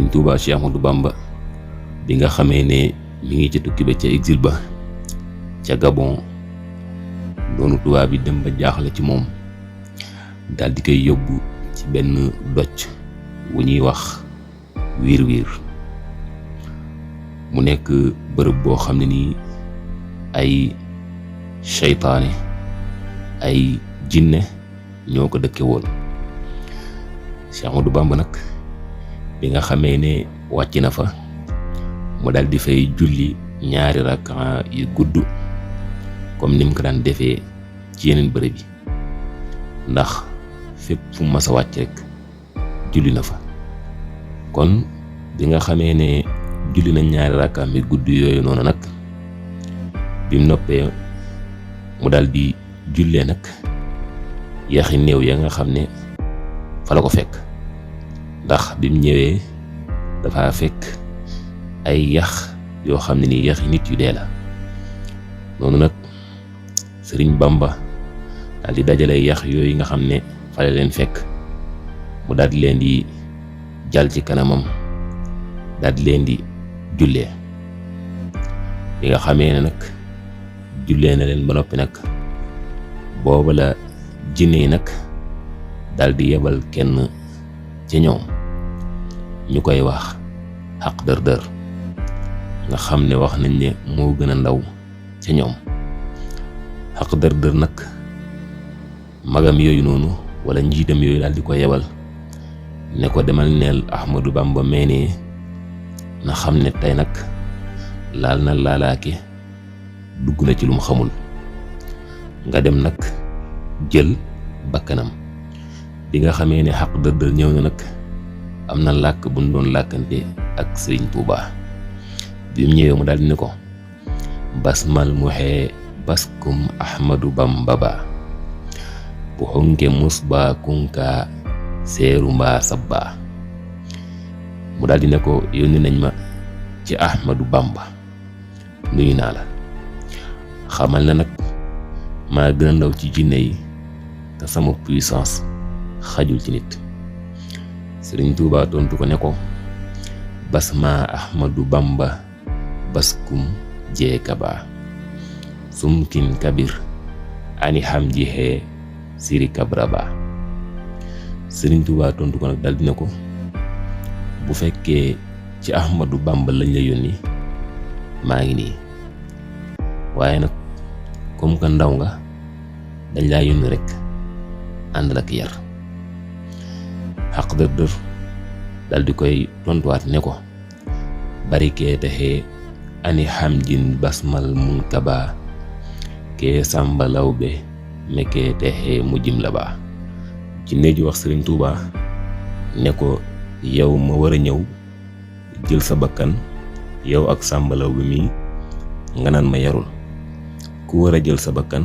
Sëriñ Tuubaa Cheikh Ahmadou Bamba bi nga xamee ne mi ngi ci tukki ba ca exil ba ca Gabon noonu tubaab bi dem ba jaaxle ci moom daal di koy yóbbu ci benn doj wu ñuy wax wiir mu nekk bërëb boo xam ne nii ay seytaane ay jinne ñoo ko dëkke woon. Cheikh Ahmadou Bamba nag bi nga xamee ne wàcc na fa mu daal di fay julli 2 rakka yu gudd comme ni mu ko daan defee ci yeneen bërëb yi ndax fépp fu mas a wàcc rek julli na fa. kon bi nga xamee ne julli na 2 rakka mi gudd yooyu noonu nag bi mu noppee mu daal di jullee nag yaxi néew ya nga xam ne fa la ko fekk ndax bi mu ñëwee dafa fekk ay yax yoo xam ne nii yaxi nit yu dee la noonu nag Sëriñ Bamba daal di dajale yax yooyu nga xam ne fa la leen fekk mu daal di leen di jal ci kanamam daal di leen di jullee bi nga xamee ne nag jullee na leen ba noppi nag booba la jinne yi nag daal di yebal kenn ci ñoom ñu koy wax xaq dër nga xam ne wax nañ ne moo gën a ndaw ca ñoom. xaq dër nag magam yooyu noonu wala njiitam yooyu daal di ko yebal ne ko demal neel Ahmadou Bamba meenee na xam ne tey nag laal na laalaake dugg na ci lu mu xamul nga dem nag jël bakkanam. bi nga xamee ne xaq dër ñëw na nag am na làkk bu ñu doon làkkante ak Sëriñ Tuubaa bi mu ñëwee mu daal di ne ko basmal muxee baskum Ahmadou Bamba ba bu xonke musba kunka seeru mbaa sabba mu daal di ne ko yónni nañ ma ci Ahmadou Bamba nuyu naa la xamal na nag maa gën a ndaw ci jinne yi te sama puissance xajul ci nit. Sëriñ Tuubaa tontu ko ne ko basma Ahmadou Bamba baskum jeekaba sumkin kabir ani xam jixee siri kabraba. Sëriñ Tuubaa tontu ko nag dal dina ko bu fekkee ci Ahmadou Bamba lañ la yónni maa ngi nii waaye nag comme que ndaw nga dañ laa yónni rek àndal ak yar. xaq dër dal di koy tontuwaat ne ko barikee taxee ani xam jin basmal mun kaba kee sàmba lawbe mekkee taxee mu jim la baa. ci néeg ji wax Sëriñ Tuubaa ne ko yow ma war a ñëw jël sa bakkan yow ak sàmba lawbe mi nga naan ma yarul ku war a jël sa bakkan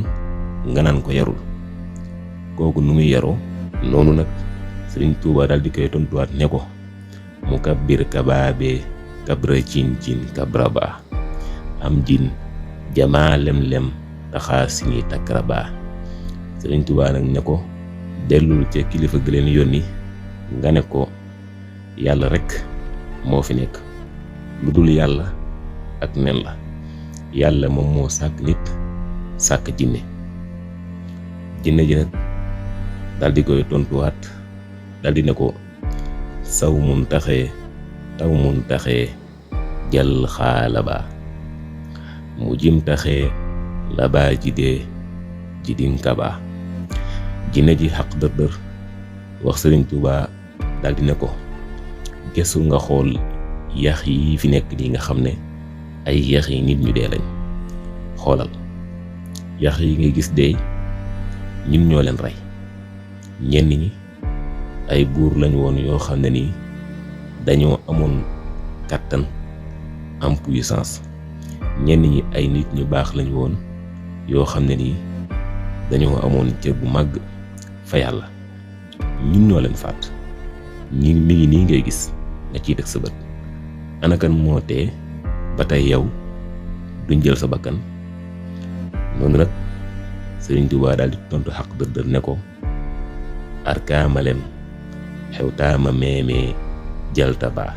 nga naan ko yarul kooku nu muy yaroo. noonu nag Sëriñ Tuubaa daal di koy tontuwaat ne ko mu kabbir kabaabe kabra cin kabraba am jin jamaa lem taxaa sini takraba. Sëriñ Tuubaa nag ne ko dellul ca kilifa gi leen yónni nga ne ko yàlla rek moo fi nekk lu dul yàlla ak nen la yàlla moom moo sàkk nit sàkk jinne ji nag daal di koy tontuwaat daal di ne ko saw mun taxee taw mun taxee jël xaalaba mu jim taxee labaa jidee jidin kaba. jinne ji xaq dër wax Sëriñ Tuubaa daal di ne ko gëstu nga xool yax yi fi nekk nii nga xam ne ay yax yi nit ñu dee lañ xoolal yax yi ngay gis dee ñun ñoo leen rey. ñenn ñi ay buur lañ woon yoo xam ne nii dañoo amoon kàttan am puissance. ñenn ñi ay nit ñu baax lañ woon yoo xam ne nii dañoo amoon cër bu màgg fa yàlla. ñun ñoo leen faat mi ngi nii ngay gis nga ciy teg sa bët. anakan moo tee ba tey yow duñ jël sa bakkan. noonu nag Sëriñ Tuubaa daal di tontu xaq dër ne ko arkaama lem xewtaama meemee jalta baa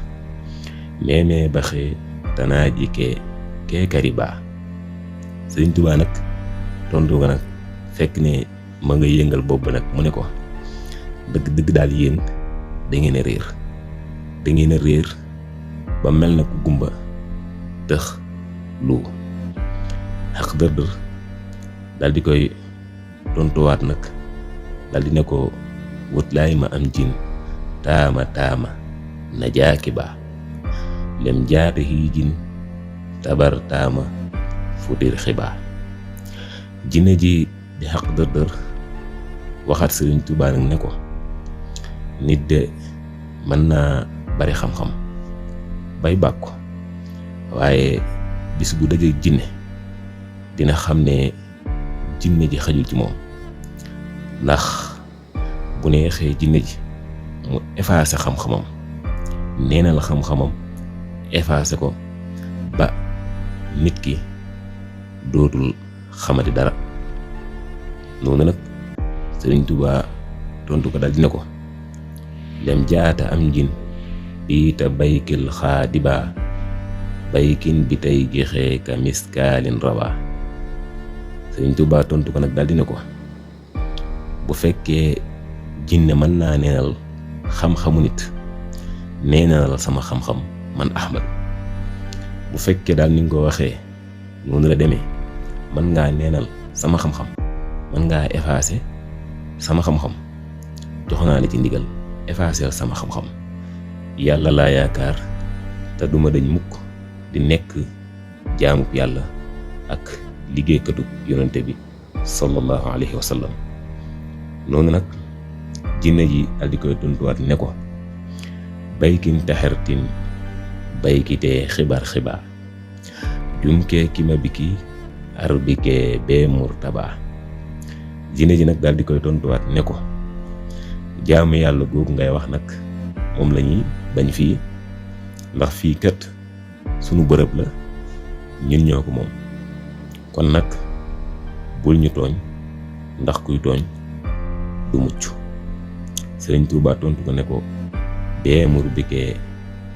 meemee baxee tanaa jikee kee kariba. Sëriñ Tuubaa nag tontu ko nag fekk ne ma nga yëngal bopp nag mu ne ko dëgg daal yéen da ngeen a réer ba mel na ku gumba tëx lu xaq dër daal di koy tontuwaat nag daal di ne ko wut laay ma am jin taama na jaaki ba lem jaata hii jin tabar taama futir xiba. jinne ji di xaq dër waxaat Sëriñ Tuubaa nag ne ko nit de mën naa bari xam-xam bay bàkku waaye bis bu dajee jinne dina xam ne jinne ji xajul ci moom, ndax bu neexee jinne ji mu effacé xam-xamam, neenal xam-xamam effacé ko ba nit ki dootul xamati dara. noonu nag Sëriñ Tuubaa tontu ko dal dina ko lem jaata am jin biita baykil xaadiba baykin bi tey gexee ka miskaalin rawa. Sëriñ Tuubaa tontu ko nag dal dina ko bu fekkee jinne mën naa neenal xam-xamu nit, neenal sama xam-xam man Ahmad. bu fekkee daal ni nga ko waxee noonu la demee, mën ngaa neenal sama xam-xam, mën ngaa effacer sama xam-xam, jox naa la ci ndigal effacer sama xam-xam. yàlla laa yaakaar te duma dañ mukk di nekk jaamub yàlla ak liggéeykatu yonente bi sallallahu alayhi wa sallam. noonu nag jinne ji dal di koy tontuwaat ne ko baykin taxertin baykitee xibaar jumkee kima biki arbikee bee murtaba. jinne ji nag daal di koy tontuwaat ne ko jaamu yàlla googu ngay wax nag moom la ñuy bañ fii, ndax fii kat sunu bërëb la, ñun ñoo ko moom. kon nag bul ñu tooñ, ndax kuy tooñ du mucc. Sëriñ Tuubaa tontu ko ne ko bee mur bikee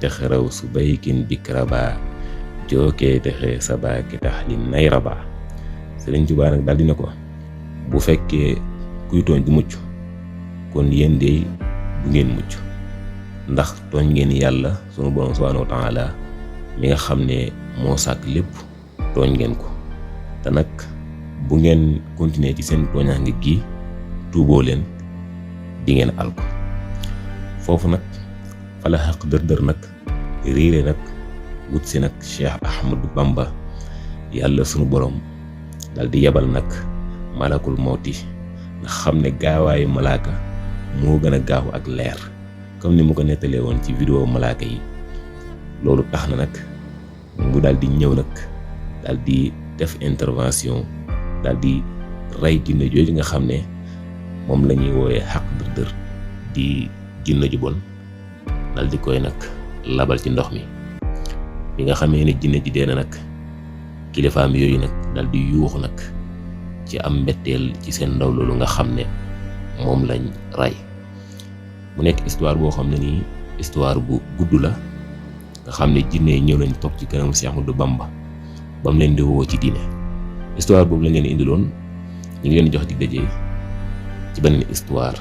tex raw su baykin bikraba jookee texe sabaaki tax li nay raba. Sëriñ Tuubaa nag daal di ne ko bu fekkee kuy tooñ du mucc, kon yéen de du ngeen mucc, ndax tooñ ngeen yàlla sunu borom subhaanahu wa taala mi nga xam ne moo sàkk lépp, tooñ ngeen ko. te nag bu ngeen continuer ci seen tooñaange gi tuuboo leen di ngeen al ko. foofu nag fa la xaq dër nag riire nag wut si nag Cheikh Ahmadou Bamba. yàlla sunu borom dal di yebal nag malakul mawti nga xam ne gaawaayu malaaka moo gën a gaaw ak leer, comme ni mu ko nettalee woon ci vidéo malaaka yi. loolu tax na nag mu daal di ñëw nag daal di def intervention, daal di rey jinne jooju nga xam ne moom la ñuy wooyee xaq dër di jinne ju bon, daal di koy nag labal ci ndox mi. bi nga xamee ne jinne ji dee na nag kilifaam yooyu nag daal di yuuxu nag ci am mbetteel ci seen ndaw loolu nga xam ne moom lañ rey. mu nekk histoire boo xam ne nii histoire bu gudd la, nga xam ne jinne yi ñëw nañ toog ci kanamu Cheikh Ahmadou Bamba ba mu leen di woo ci diine. histoire boobu lañ leen indiloon. ñu ngi leen jox dig daje ci beneen histoire.